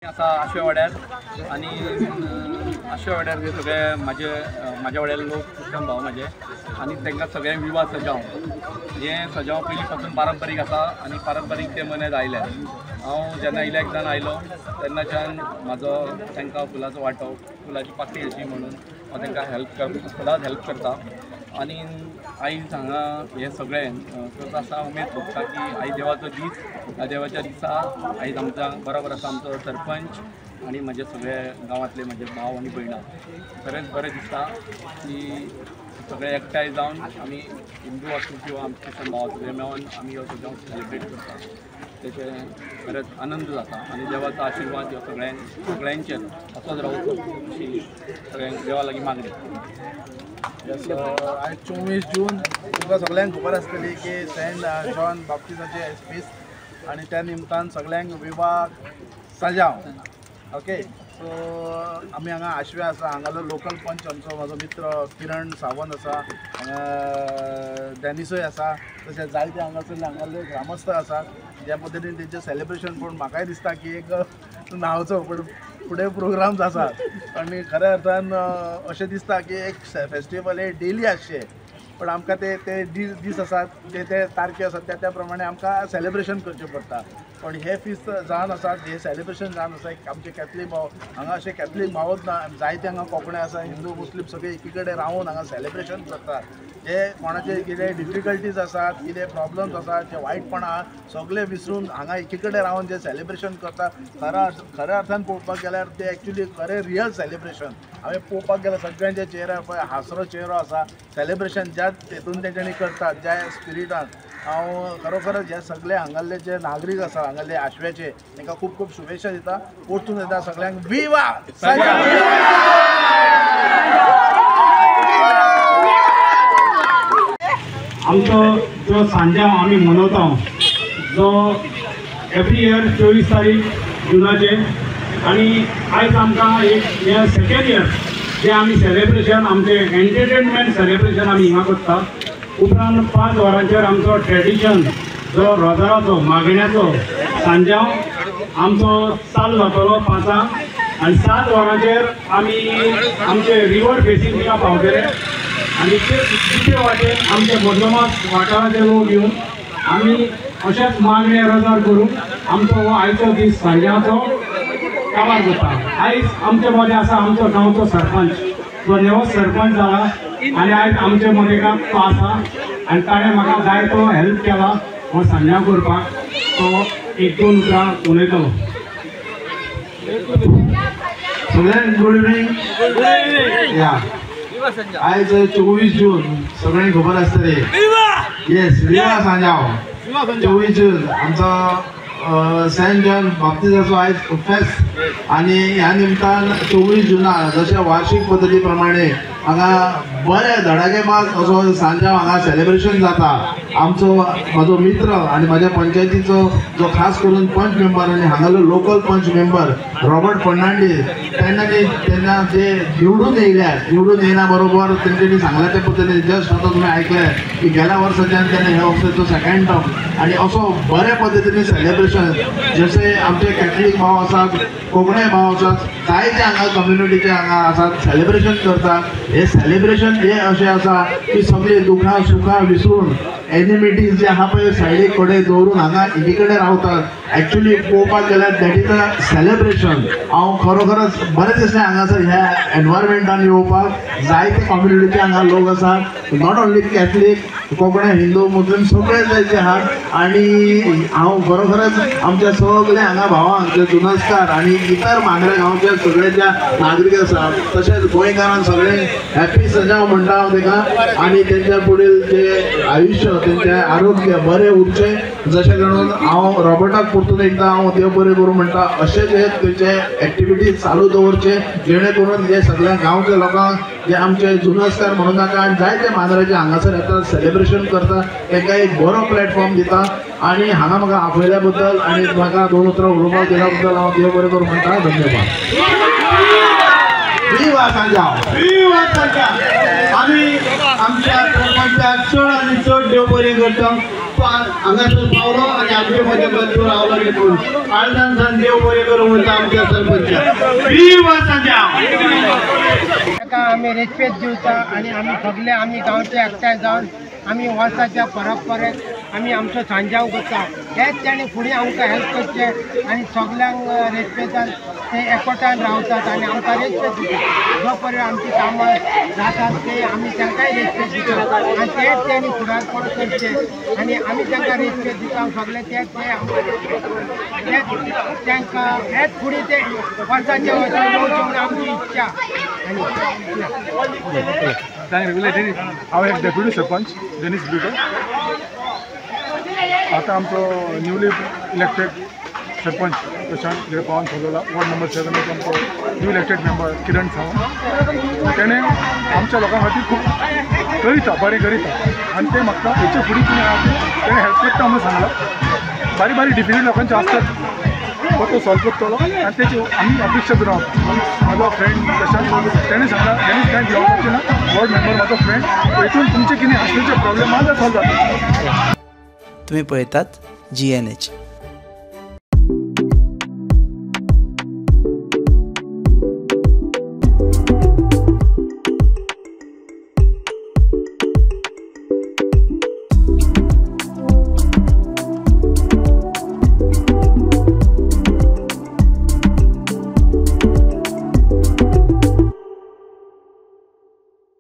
आसा आशे वाड्यार आनी आशे वाड्यार सगळे म्हाज्या वाड्यार लोक क्रिश्चन भाव म्हाजे आनी तांकां सगळ्यांक विवाह सजाव हें सजाव पयलीं पासून पारंपारीक आसा आनी पारंपारीक ते मनयत आयल्या. हांव जेन्ना इलेक्ट जावन आयलो तेन्नाच्यान म्हाजो तांकां फुलाचो वांटो, फुलाची पाकळी अशी म्हणून हांव तांकां हेल्प करता, सदांच हेल्प करता. आनी आयज हांगा हें सगळें करता आसतना उमेद भोगता की आयज देवाचो दीस, ह्या देवाच्या दिसा आयज आमच्या बरोबर आसा आमचो सरपंच आनी म्हजे सगळे गांवांतले म्हजे भाव आनी भयणां. खरेंच बरें दिसता की सगळे एकठांय जावन आमी हिंदू आसूं किंवा आमचे क्रिश्चन भाव सगळे मेळोन आमी हो सगळो सेलिब्रेट करता. तेचे खरेंच आनंद जाता आनी देवाचो आशिर्वाद ह्यो सगळ्यांचेर असोच रावचो अशी सगळ्यांक देवा लागीं मागणी. आयज 24 जून तुमकां सगळ्यांक खबर आसतली की सेंट जॉन बाप्तिजाचें फेस्त आनी त्या निमतान सगळ्यांक विवाह सजाव. ओके, सो आमी हांगा आशव्या आसा, हांगालो लोकल पंच आमचो म्हाजो मित्र किरण सावंत आसा, हांगा डॅनिसूय आसा, तशेंच जायते हांगासरले हांगाले ग्रामस्थ आसा. ज्या पद्दतीन तेंचें सेलिब्रेशन पळोवन म्हाकाय दिसता की एक न्हांवचो पूण फुडें प्रोग्राम्स आसात आनी खऱ्या अर्थान अशें दिसता की एक फेस्टिवल हे डेली आसचें, पण आमकां ते ते दीस आसात, ते ते तारखे आसात, त्या त्या प्रमाणे आमकां सेलिब्रेशन करचें पडटा. पण हे फिस्त जावन आसात, हे सेलिब्रेशन जावन आसा एक आमचे कॅथलीक भाव हांगा अशे कॅथलीक भावच ना, जायते हांगा कोंकणे आसा, हिंदू मुस्लीम सगळे एकी कडेन रावन हांगा सेलिब्रेशन करतात. जे कोणाचे कितें डिफिकल्टीज आसात, कितें प्रॉब्लम्स आसात, जे वायटपणां आहा सगळे विसरून हांगा एकी कडेन रावन जे सेलिब्रेशन करतात, खऱ्या अर्थान पळोवपाक गेल्यार ते एक्चुली खरें रियल सेलिब्रेशन. हांवें पळोवपाक गेल्यार सगळ्यांच्या चेहऱ्यार पळय हांसरो चेहरो आसा. सेलिब्रेशन ज्या हेतून तेंच्यांनी करतात, ज्या स्पिरिटान, हांव खरोखरच हे सगळे हांगासले जे नागरीक आसा हांगासले आशव्याचे तांकां खूब खूब शुभेच्छा दिता. परतून येता सगळ्यांक विवाह. आमचो जो सांजाव आमी मनयता जो एवरी इयर 24 तारीख जुनाचे, आनी आयज आमकां एक हें सेकेंड इयर जे आमी सेलिब्रेशन आमचें एंटरटेनमेंट सेलिब्रेशन आमी हिंगा करता. उपरांत 5 वरांचेर आमचो ट्रेडिशन जो रोजाराचो मागण्याचो सांजाव आमचो चालू जातलो 5 आनी 7 वरांचेर आमी आमचे रिवर फेसींग थिंगा पावतले आनी ते दुसरे वाटेन आमचे मडगांव वाठाराचे लोक येवन आमी अशेंच मागणे रोजार करून आमचो हो आयचो दीस सांजाचो काबार जाता. आयज आमचे मदें आसा आमचो गांवचो सरपंच, तो नवो सरपंच जाला आनी आयज आमचे मदें तो आसा आनी ताणें म्हाका जाय तो हेल्प केला हो सांजाव करपाक. तो 1-2 उतरां उलयतलो. सगळ्यांक गुड इवनींग. या आयज 24 जून सगळ्यांक खबर आसतली. येस, विवाह सांजाव 24 जून आमचो सेंट जॉन बाप्तिजाचो आयज फेस्त आनी ह्या निमतान 24 जुना जशें वार्षिक पद्दती प्रमाणे हांगा बरे धडाकेबाज असो सांजाव हांगा सेलिब्रेशन जाता. आमचो म्हाजो मित्र आनी म्हाज्या पंचायतीचो जो खास करून पंच मेंबर आनी हांगालो लोकल पंच मेंबर रॉबर्ट फर्नांडीस तेन्ना जे निवडून येयल्या, निवडून येयना बरोबर तेंच्यांनी सांगला त्या पद्दतीन जस्ट आतां तुमी आयकलें की गेल्या वर्साच्यान तेणें ह्या वर्साचो सेकेंड टर्म आनी असो बऱ्या पद्दतीन सेलिब्रेशन जशें आमचे कॅथलीक भाव आसात, कोंकणे भाव आसात, जायते हांगा कम्युनिटीचे हांगा आसात सेलिब्रेशन करतात. हे सेलिब्रेशन हे अशें आसा की सगळीं दुखां सुखां विसरून एनिमिटीज जे आहा पळय सायडीक कडेन दवरून हांगा एकी कडेन रावतात. एक्चुली पळोवपाक गेल्यार that is a celebration. हांव खरोखरच बरें दिसलें हांगासर ह्या एनवायरमेंटान येवपाक. जायते कम्युनिटीचे हांगा लोक आसात, not only Catholic, Konkani, Hindu, मुस्लीम सगळे जे आहात. आनी हांव खरोखरच आमच्या सगळे हांगा भावांक जे जुनस्कार आनी इतर मांद्रे गांवचे सगळे जे नागरीक आसात तशेंच गोंयकारांक सगळे हॅपी सजाव म्हणटा हांव ताका. आनी तेंच्या फुडें जे आयुश्य तेंचें आरोग्य बरें उरचें जशें म्हणून हांव रॉबर्टाक परतून एकदां हांव देव बरें करूं म्हणटा. अशें जे तेंचे एक्टिविटीज चालू दवरचे जेणे करून जे सगळ्या गांवच्या लोकांक जे आमचे जुनस्कार म्हणून नाका आनी जायते मांद्रेचे हांगासर येतात सेलिब्रेशन करता तांकां एक बरो प्लॅटफॉर्म दिता. आनी हांगा म्हाका आपयल्या बद्दल आनी म्हाका 2 उतरां उलोवपाक दिल्या बद्दल हांव देव बरें करूं म्हणटा. धन्यवाद. आमी आमच्या सरपंचाक चड आनी चड देव बरें करता. तो हांगासर पावलो आनी आमचे मदें बसून रावलो देखून काळजान सान देव बरें करूं म्हणटा आमच्या सरपंच. ताका आमी रेस्पेद दिवता आनी आमी सगळे आमी गांवचे एकठांय जावन आमी वर्साच्या परत परत आमी आमचो सांजाव करता. हेच ताणें फुडें आमकां हेल्प करचें आनी सगल्यांक रेस्पेदान ते एकवटान रावतात आनी आमकां रेस्पेद दितात. जो पर्यंत आमची कामां जातात ते आमी तांकांय रेस्पेद दितात आनी तेच तेणी फुडारपण करचें आनी आमी तांकां रेस्पेद दिता सगळे तेच ते तेच तांकां हेच फुडें ते वर्साचे वर्सा येवचें म्हूण आमची इच्छा. आनी हांव एक डेप्युटी सरपंच डेनीस ब्रिटो. आतां आमचो न्यूली इलेक्टेड सरपंच प्रशांत जे पवन सोदला वॉर्ड नंबर 7 आमचो न्यू इलेक्टेड मेंबर किरण सावंत तेणें आमच्या लोकां खातीर खूब करिता, बरें करिता आनी तें म्हाका हेचे फुडें तेणें हेल्प करता म्हणून सांगलां. बारीक बारीक डिफिकल्ट लोकांचे आसतात तो सॉल्व करतलो आनी तेची आमी अपेक्षा करून म्हाजो फ्रेंड प्रशांत तेणें सांगलां तेणें कांय भिवपाचें ना, वॉर्ड मेंबर म्हाजो फ्रेंड, हेतून तुमचे कितें आसलेचे प्रॉब्लेम आसा जाल्यार सॉल्व जाता. तुम्ही पळयतात GNH.